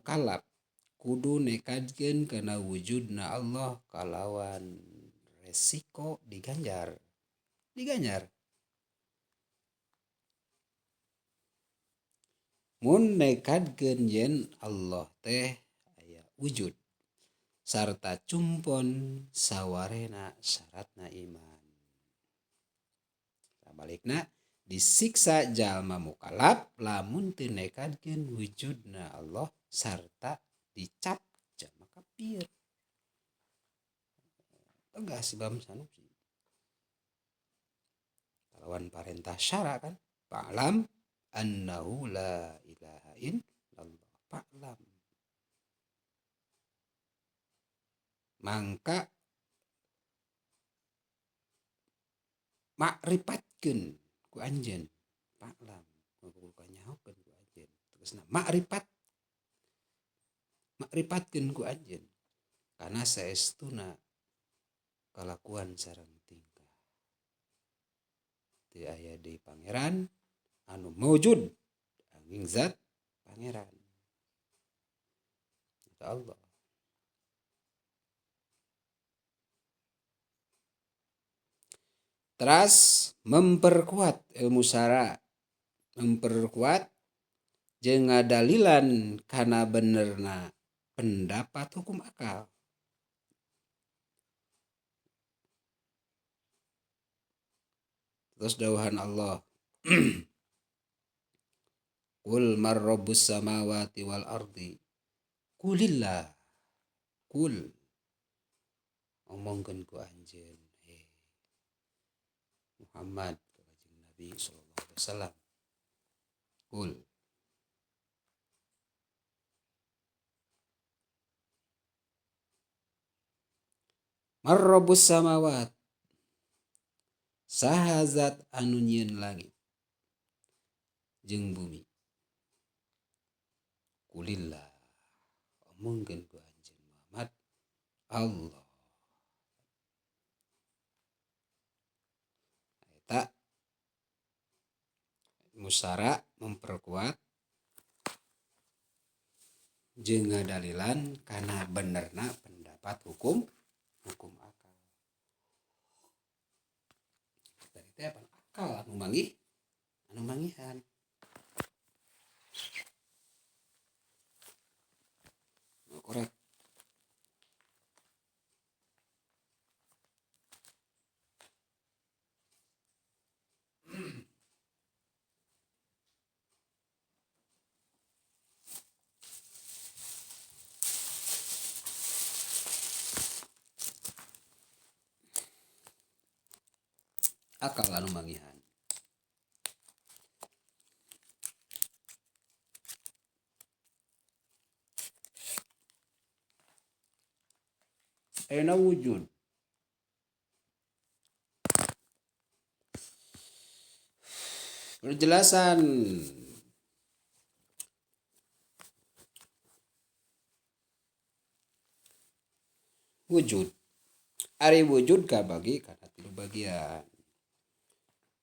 Mukallaf kudu nekadkeun kana wujudna Allah kalawan resiko diganjar diganjar. Mun nekadkeun yen Allah teh aya wujud sarta cumpon sawarehna syaratna iman. Sabalikna disiksa jalma mukallaf lamun teu nekadkeun wujudna Allah sarta dicap jalma kafir. Tegas Imam Sanusi. Kalawan parentah syara kan, fa'lam annahu la ilaha illallah. Fa'lam. Mangka makripatkeun ku anjeun, fa'lam kudu kanyahokeun ku anjeun. Tegasna makripat, makripatkeun ku anjeun kana saestuna kalakuan sareng tingkah. Teu aya deui pangeran anu maujud angin zat pangeran. Eta Allah. Teras memperkuat ilmu syara, memperkuat jeung ngadalilan kana benerna pendapat hukum akal. Terus dawuhan Allah, Qul mar rabbus samawati wal ardi qulillah. Qul ngomongkeun ku anjeun Muhammad kanjeng Nabi sallallahu alaihi wasallam. Qul mar rabbus samawat, saha zat anu nyieun langit jeung bumi. Qulillah, omongkeun ku anjeun Muhammad Allah. Eta musara memperkuat jeung ngadalilan kana benerna pendapat hukum akal. Tadi teh apa? Akal anu manggih, anu manggihan. Korek. Akal anu manggihan. Ayeuna wujud. Penjelasan wujud. Ari wujud kabagi kana tilu bagian.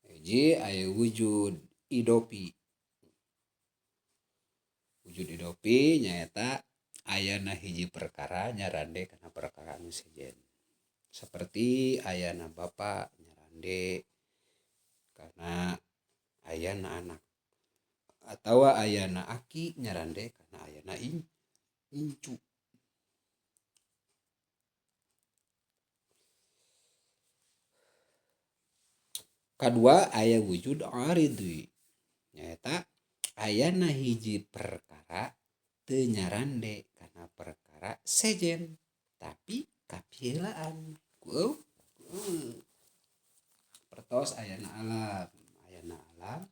Hiji aya wujud idopi. Wujud idopi nyaeta ayana hiji perkara nyarande kana perkara anu sejen. Seperti ayana bapa nyarande kana ayana anak, atawa ayana aki nyarande kana ayana incu. Kadua aya wujud aridi nyaeta ayana hiji perkara teu nyarande kana perkara sejen tapi kapielaan ku pertos ayana alam, ayana alam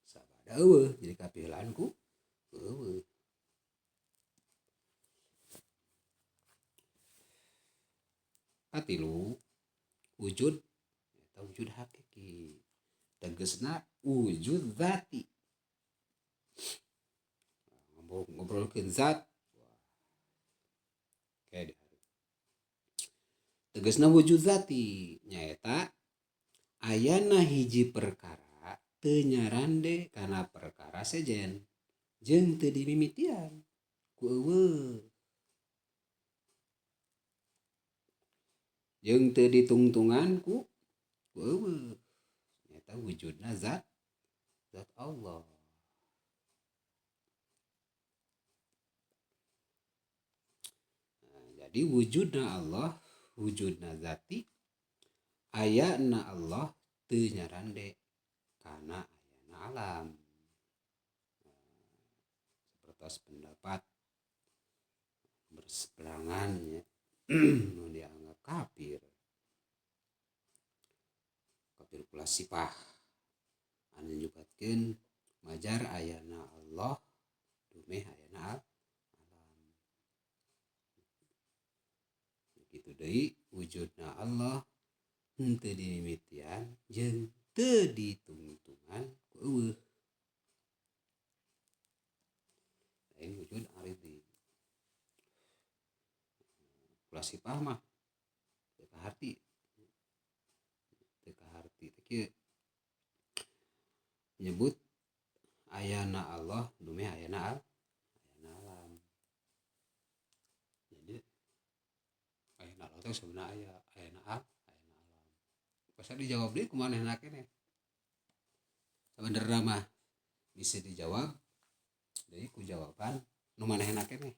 sabada eueuh jadi kapielaan ku eueuh. Katilu wujud eta wujud hakiki tegasna wujud zati. Ngobrolkeun zat. Kayak tegasna wujud zati nyaeta ayana hiji perkara teu nyarande kana perkara sejen jeung teu dimimitian. ku eueuh. Jeung teu ditungtungan ku eueuh. Nyata wujudna zat zat Allah. Nah, jadi wujudna Allah, wujudna zati, ayana Allah teu nyarande kana ayana alam. Sepertos pendapat berseberangan ya, nu dianggap kafir. Kafir pula sifah anu nyebatkeun majar ayana Allah dumeh ayana alam. Kitu deui wujudna Allah henteu dimimitian jeung teu ditungtungan ku eueuh. Lain wujud aridi. Kula sifah mah teu kaharti. Teu kaharti teh kieu. Nyebut ayana Allah dumeh ayana ayana alam. Jadi ayana Allah teh sebenarnya aya ayana alam. Pasal dijawab deui ku manehna keneh. Sabenerna mah bisa dijawab deui ku jawaban nu manehna keneh.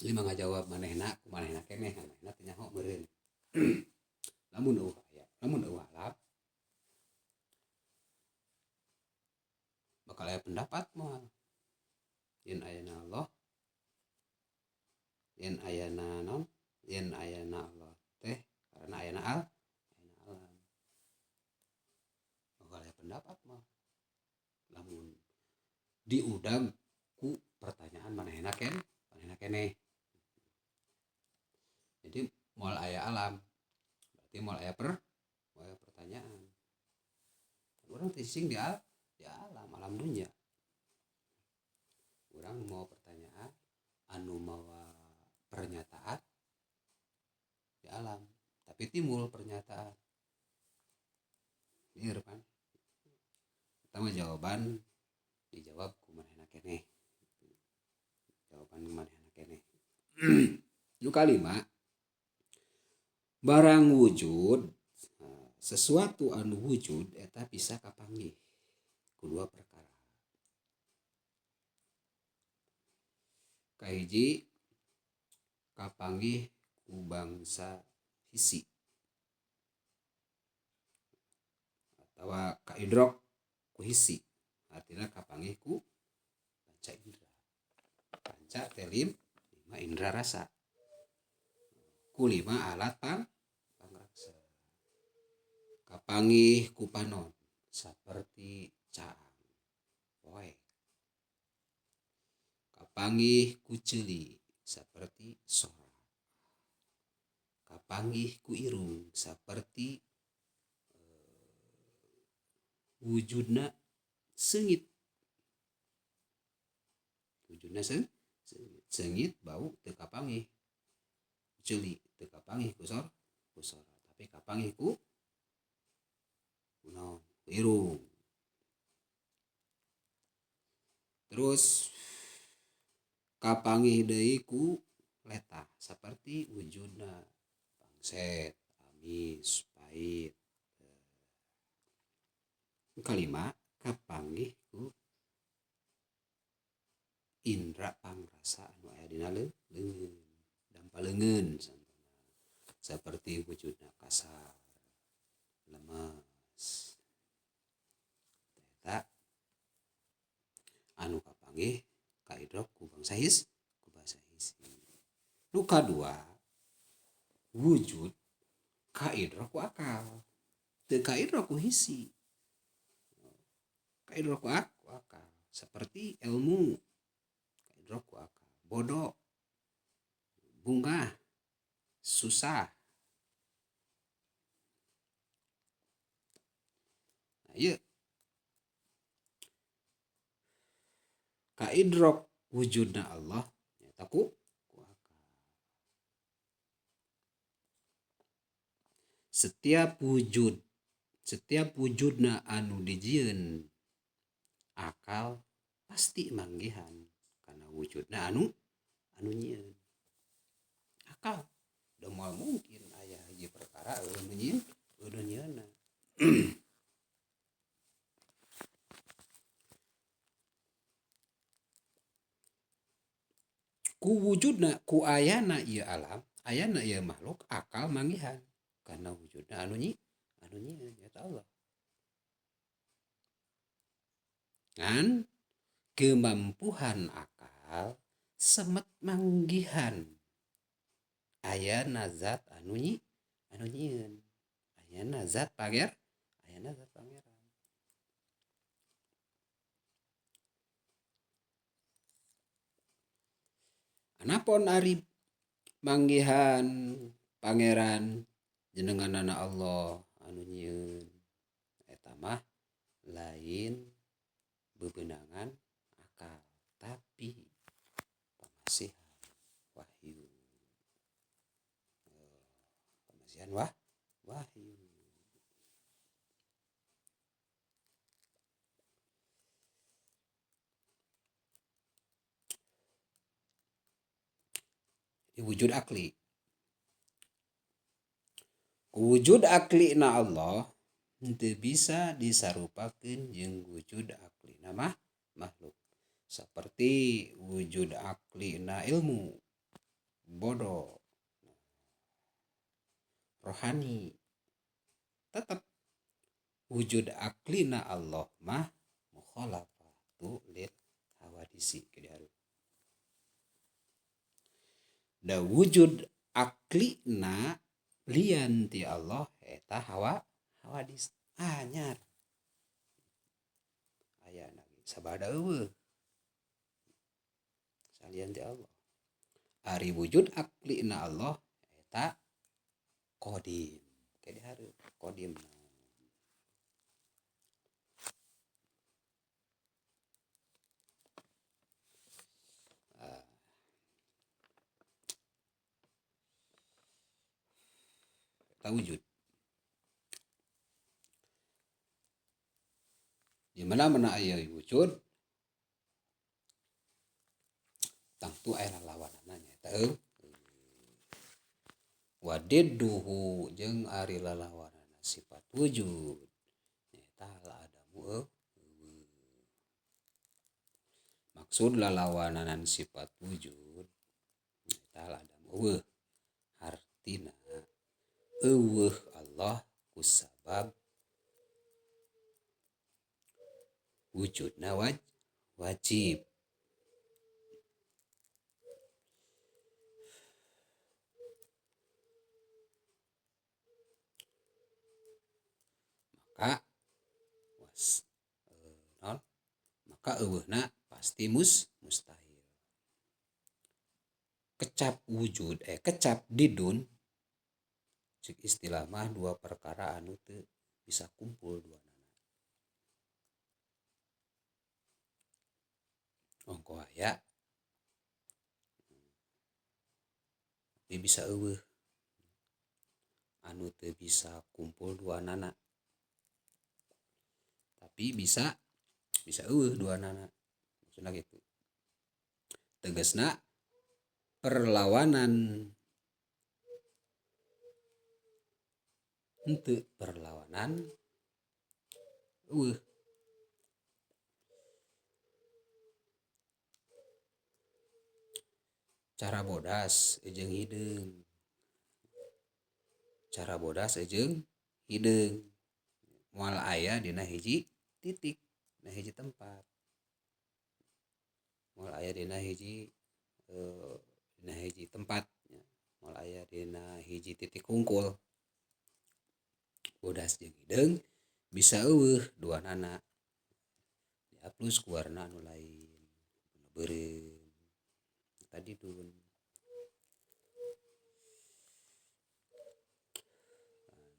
Lima ngajawab manehna ku manehna keneh, manehna teh nyaho meureun. Lamun eueuh aya, lamun eueuh alam bakal aya pendapat moal. Yen ayana Allah, yen ayana naon, yen ayana Allah teh karena ayana ayana alam. Bakal aya pendapat mah. Lamun diudag ku pertanyaan manehna manehna keneh. Jadi moal aya alam berarti moal aya moal aya pertanyaan. Urang teh sing di alam, alam dunya. Urang mau pertanyaan anu mawa pernyataan di alam, tapi timbul pernyataan. Lieur pan. Pertama jawaban dijawab ku manehna keneh. Jawaban ku manehna keneh. Nu kalima, barang wujud, sesuatu anu wujud eta bisa kapanggih ku dua perkara. Kahiji kapanggih ku bangsa hisi atawa kaidrok ku hisi, artinya kapanggih ku panca indra. Panca teh lima indra rasa, ku lima alat pangraksa. Kapanggih ku panon saperti caang poek. Kapanggih ku ceuli saperti sora. Kapanggih ku irung saperti wujudna seungit. Wujudna seungit, seungit bau teu kapanggih. Ceuli teu kapanggih ku sora, tapi kapanggih ku naon? Ku irung. Terus kapanggih deui ku letah saperti wujudna pangset, amis, pahit. Kalima kapanggih ku indra pangrasa anu aya dina leungeun, dampa leungeun saperti wujudna kasar, lemes. Eta anu kapanggih kaidrok ku bangsa ku bangsa hisi. Nu kadua wujud kaidrok ku akal, teu kaidrok ku hisi. Kaidrok ku akal seperti ilmu, kaidrok ku akal, bodoh, bungah, susah. Nah, ieu kaidrok wujudna Allah nyata ku akal. Setiap wujud, setiap wujudna anu dijieun akal Pasti manggihan karena wujudna anu anu nyieun. Akal da moal mungkin aya hiji perkara eueuh nu nyieun, eueuh nu nyieunna. Ku wujudna, ku ayana ieu alam, ayana ieu makhluk, akal manggihan karena wujudna anu nyieun eta Allah. Ngan kemampuan akal semet manggihan ayana zat anu nyieun, ayana zat panger, ayana zat pangeran. Anapun ari manggihan pangeran jenenganana Allah anu nyieun eta mah lain bebenangan akal tapi pamasihan wahyu. Pamasihan wahyu. Jadi wujud akli. Wujud akli na Allah teu bisa disarupakeun jeung wujud akli na makhluk. Seperti wujud akli na ilmu, bodoh, rohani. Tetap wujud akli na Allah mah mukhalafah tu lil hawadisi kieu. Da wujud akli na lian ti Allah eta hawa hawadis anyar. Ayana sabada eueuh salian ti Allah. Ari wujud akli na Allah eta qadim. Ke dihareup qadim. Eta wujud. Di mana-mana aya wujud tangtu aya lalawanana nyaeta wadidduhu jeung ari lalawanana sifat wujud nyaeta la adamu eueuh. Maksud lalawananan sifat wujud nyaeta la adamu eueuh hartina eueuh Allah kusabab wujudna wajib. Maka maka eueuhna pasti mustahil. Kecap wujud kecap didun cek istilah mah dua perkara anu teu bisa kumpul dua nana. Ongko aya tapi bisa eueuh anu teu bisa kumpul dua nana. Tapi bisa eueuh dua nana. Maksudna gitu. Tegasna perlawanan henteu perlawanan eueuh. Cara bodas jeung hideung. Cara bodas jeung hideung. Moal aya dina hiji titik, dina hiji tempat. Moal aya dina hiji tempat, moal aya dina hiji titik hungkul. Bodas jeung hideung bisa eueuh duanana. Diaplus ku warna anu lain, nu beureum. Tadi dun.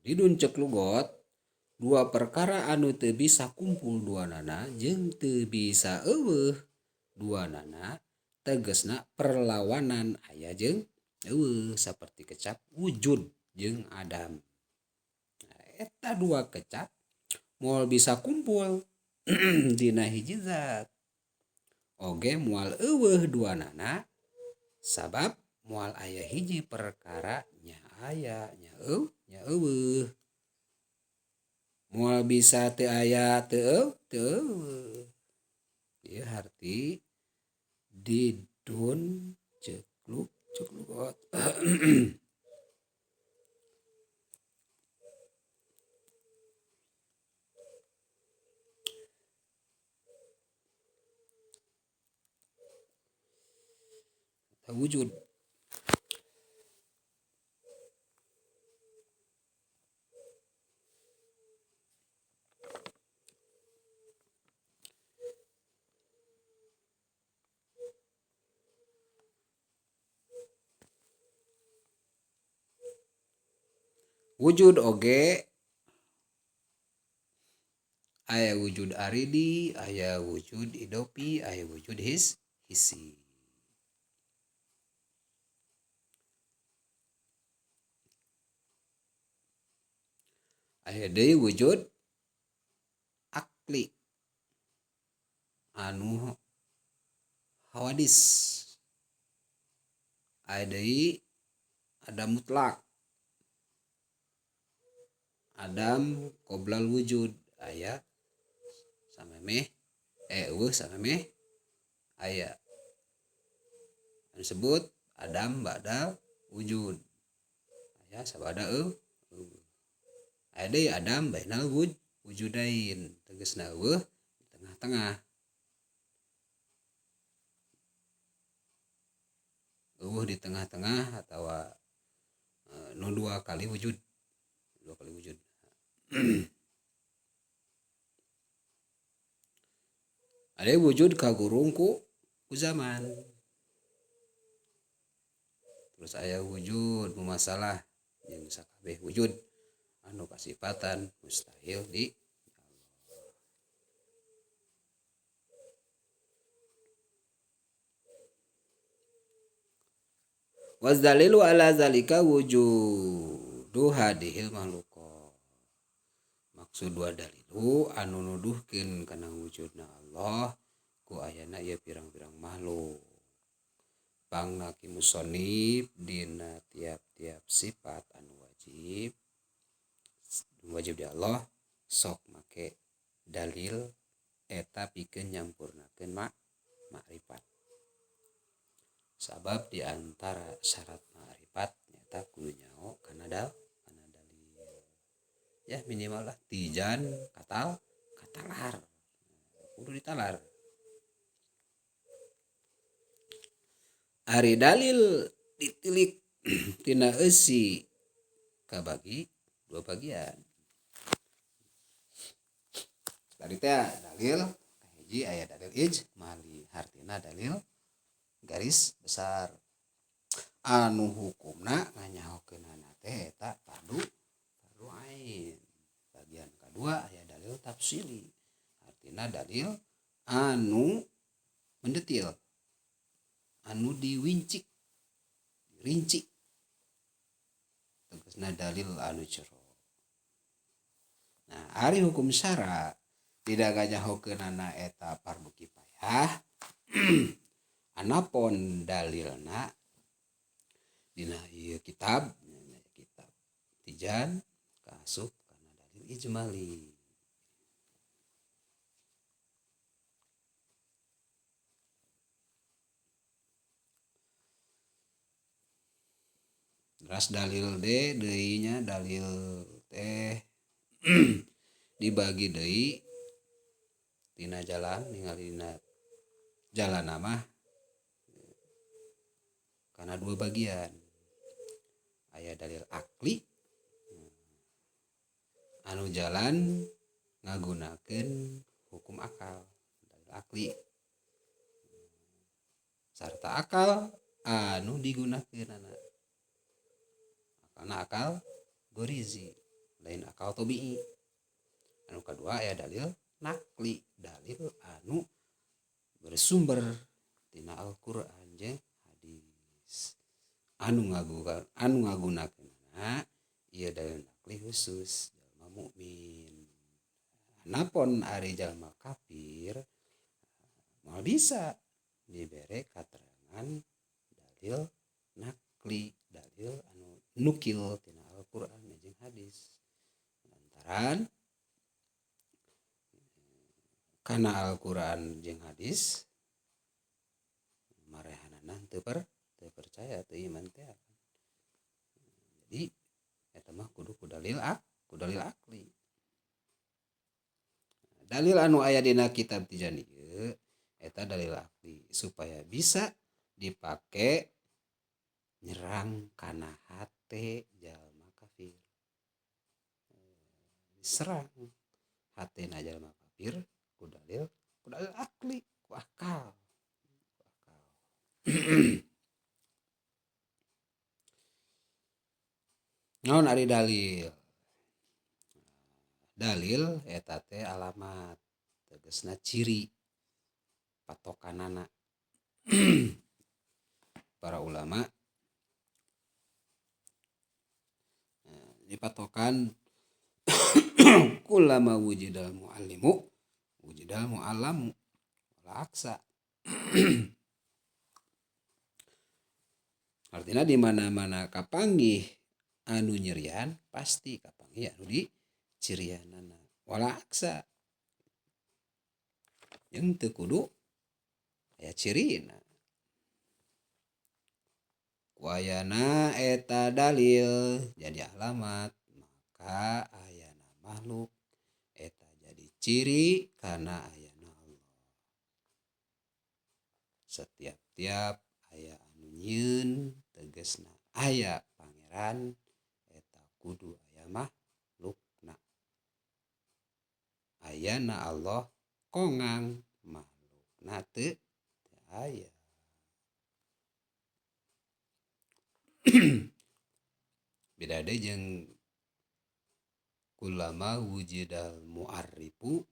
Didun cek lugot dua perkara anu teu bisa kumpul duanana jeung teu bisa eueuh duanana tegasna perlawanan aya jeung eueuh saperti kecap wujud jeung adam. Nah, eta dua kecap moal bisa kumpul dina hiji zat. Oge moal eueuh duanana sabab moal aya hiji perkara nya aya nya nya eueuh. Moal bisa teu aya teu eueuh. Ieu harti didun cekluk ceklugot. Wujud wujud oge aya wujud aridi, aya wujud idopi, aya wujud hisi. Aya deui wujud akli anu hawadis. Aya deui ada mutlak. Adam qoblal wujud aya samemeh eueuh samemeh aya. Disebut adam ba'dal wujud. Aya sabada eueuh. Aya deui adam bainal wujudain tegasna eueuh di tengah-tengah. Eueuh di tengah-tengah atawa nu dua kali wujud. Dua kali wujud. Ada wujud kagurung ku zaman. Terus aya wujud masalah jeung sakabeh wujud anu kasifatan mustahil di Allah. Wazdalilu ala zalika wujudu hadihil makhluqat. Maksud dua dalilu anu nuduhkeun kana wujudna Allah ku ayana ieu pirang-pirang makhluk. Pangna ki musonib dina tiap-tiap sifat anu wajib di Allah sok make dalil eta pikeun nyampurnakeun makrifat. Sabab di antara syarat makrifat nyata kudu nyaho kana dalil. Ya minimal lah tijan katalar. Kudu ditalar. Ari dalil ditilik tina eusi kabagi dua bagian. Tadi teh dalil kahiji aya dalil ijmali, hartina dalil garis besar. Anu hukumna nganyahokeunana teh eta fardu ain. Bagian kedua aya dalil tafsili, artina dalil anu mendetil, anu diwincik, rinci, tegasna dalil anu jero. Nah, ari hukum syara tidak nganyahokeunana eta fardu kifayah. Anapun dalilna dina ieu kitab tijan kaasup kana dalil ijmali. Ras dalil D deui nya dalil teh dibagi deui tina jalan ningali dina jalan mah kana dua bagian. Aya dalil akli anu jalan ngagunakeun hukum akal, dalil akli sarta akal anu digunakeunana. Karena akal gorizi lain akal tobi'i. Anu kedua aya dalil nakli, dalil anu bersumber tina Al-Qur'an jeung hadis. Anu ngagunakeunana ieu dalil nakli khusus jalma mukmin. Anapun ari jalma kafir moal bisa Dibere katerangan dalil nakli, dalil anu nukil tina Al-Qur'an jeung hadis. Lantaran kana Al-Qur'an jeung hadis marehanana teu percaya teu iman teh. Jadi eta mah kudu ku dalil dalil akli. Dalil anu aya dina kitab Tijani ieu eta dalil akli supaya bisa dipake nyerang kana hate jalma kafir. Diserang hatena jalma kafir ku dalil akli, ku akal. Naon ari dalil? Dalil eta teh alamat, tegasna ciri patokanana. Para ulama dipatokan kullama wujidal muallimu wujidal muallamu wala aksa. Artinya di mana-mana kapanggih anu nyerian pasti kapanggih anu di cirianana wala aksa. Jeung teu kudu aya cirina. Ku ayana eta dalil jadi alamat, maka ayana makhluk eta jadi ciri kana ayana Allah. Setiap-tiap aya anu nyieun tegasna aya pangeran eta kudu aya makhlukna. Ayana Allah kongang makhlukna teu aya. Beda deui jeung kulama wujidal mu'arrifu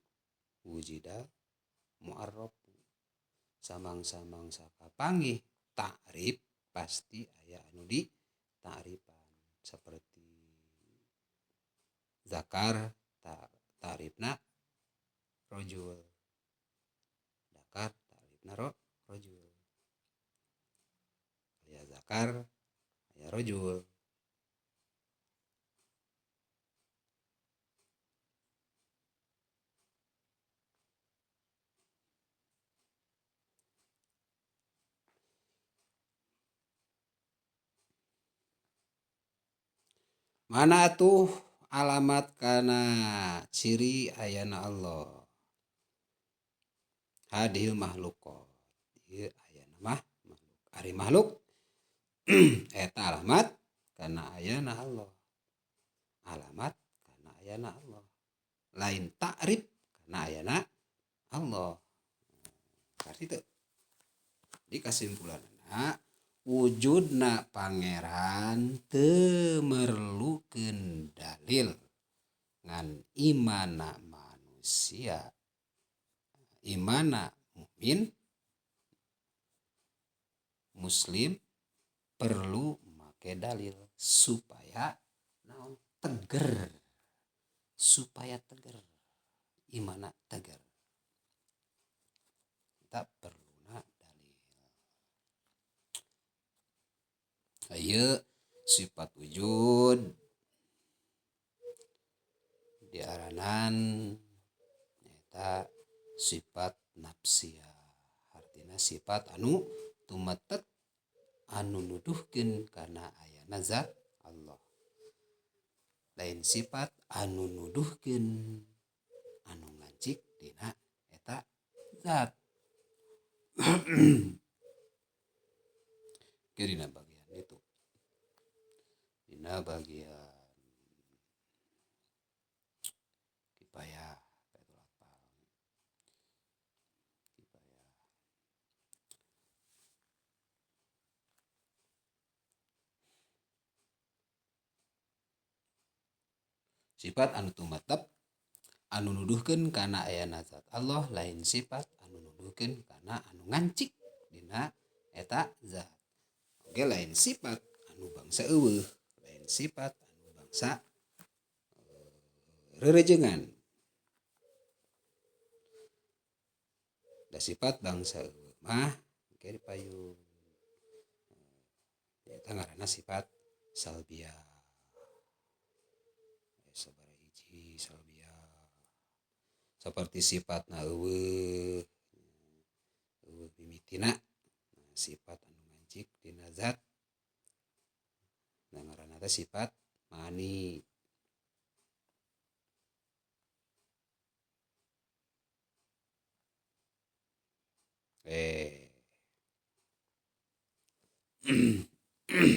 wujidal mu'arrafu. Samang-samang sakapanggih ta'rif pasti aya anu di ta'rifan, seperti zakar ta'rifna rajul, dakar ta'rifna rajul, aya zakar aya rajul. Mana atuh alamat kana ciri ayana Allah? Hadil makhlukot. Ieu ayana mah makhluk. Ari makhluk eta alamat kana ayana Allah. Alamat kana ayana Allah. Lain ta'rif kana ayana Allah. Berarti teu. Di kesimpulanna wujudna pangeran teu merlukeun dalil ngan imana manusia, imana mukmin muslim perlu make dalil supaya naon teger, supaya teger imana teger. Kita perluna dalil. Ayo sifat wujud diaranan eta sifat nafsiyah, artinya sifat anu tumetet anu nuduhkeun kana ayana zat Allah. Lain sifat anu nuduhkeun anu ngancik dina eta zat. Dina bagian itu, dina bagian kifayah, kifayah. Sifat anu tumetep anu nuduhkeun kana ayana zat Allah, lain sifat anu nuduhkeun kana anu ngancik dina eta zat. Oge lain sifat anu bangsa eueuh, lain sifat anu bangsa rerejengan. Da sifat bangsa eueuh mah Engke di payun. Eta ngaranna sifat salbiyah. Sabaraha hiji salbiyah. Seperti sifatna eueuh eueuh mimitina sifat anu ngancik dina zat. Nah ngaranna teh sifat mani.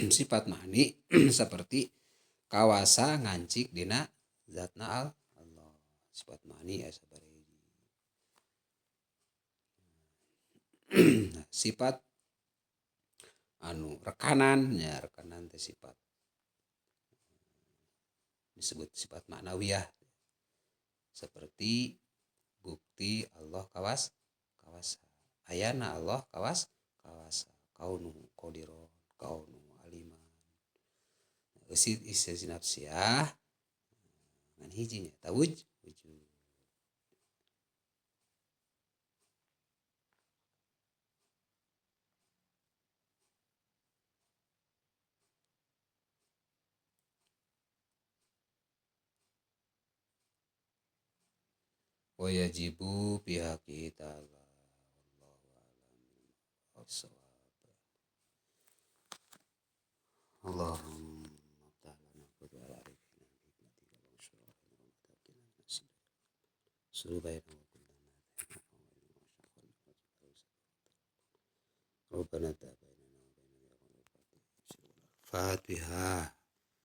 Sifat mani seperti kawasa ngancik dina zatna Allah. Sifat mani aya sabaraha hiji. Nah, sifat anu rekanan nya, rekanan teh sifat disebut sifat maknawiyah. Seperti bukti Allah kawas kawasa. Ayana Allah kawas kawasa. Kaunu qadiron, kaunu aliman. Eusit isi nafsiyah ngan hiji nya tawuj wujud. Wa yajibu pihaki ta'ala. Allahumma ta'ala wa arifina Rabbana Fatihah.